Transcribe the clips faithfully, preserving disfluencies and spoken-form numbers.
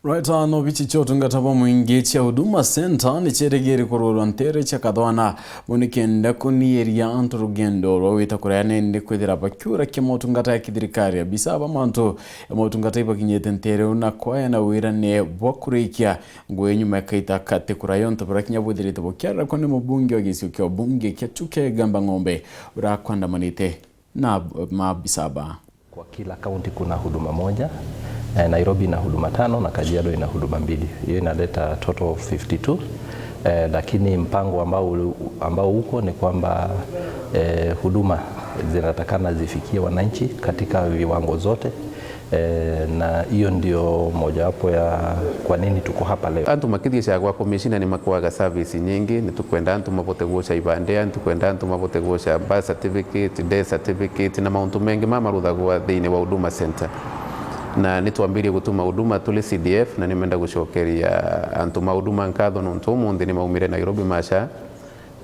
Rwetano bichi cia utungata bwa mwingi cia Huduma Center ni cierigiri kururwa ntere cia Kathwana, bo ni kenda kuniiria antu rugendo rwa gwita kuraya nindi kwithira bakiura kia motungata ya kithirikari. Abisa ba mantu ya motungata ibakinyite ntere u na kwaya na wirane bwa kurikia ngugi nyuma ya kaita kati kuraya untu buria kinya bwithirite bukiarikwa ni mubunge wa gicigo kia ubunge kia Chuka Igamba Ng'ombe uria akwandamanite na maabisa ba. Kwa kila kaunti kuna huduma moja, eh, Nairobi ina huduma tano na Kajiado ina huduma mbili. Hiyo inaleta total of fifty two. Eh, lakini mpango ambao uli-, ambao uko ni kwamba, eh, huduma zinatakana zifikie wananchi katika viwango zote. Eh, na hiyo ndio mojawapo ya kwa nini tuko hapa leo. Antu makithiecaga gwa commissioner ni makwaga service nyingi, ni tukwenda antu mabote guca ibandea, ni tukwenda antu mabote guca birth certificate, death certificate na mauntu mengi mama maruthagwa thiini wa Huduma Center. Na ni twambirie gutuma huduma tuli C D F, na nimenda gucokeria antu ma huduma nkatho nontu umunthi ni maumire Nairobi maca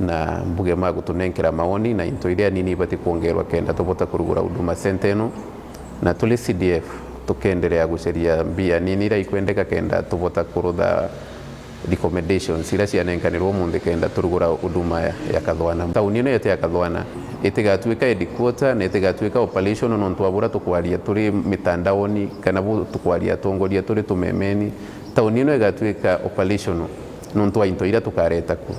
na mbuge ma gutunenkera maoni na into iria nini ibati kwongerwa kenda tubota kurugura Huduma Center ino. Na tuli C D F, tukenderea gucaria mbia nini iria ikwendeka kenda tubota kurutha recommendations iria cianenkanirwo umunthi kenda turugura huduma ya, ya Kathwana. Tauni ino yetu ya Kathwana itigatuika headquarter na itigatuika operational nontu wa buria tukwaria turi mitandaoni kana bu tukwaria atongoria turi tumemeni. Tauni ino igatuika operational nontu wa into iria tukareta ku.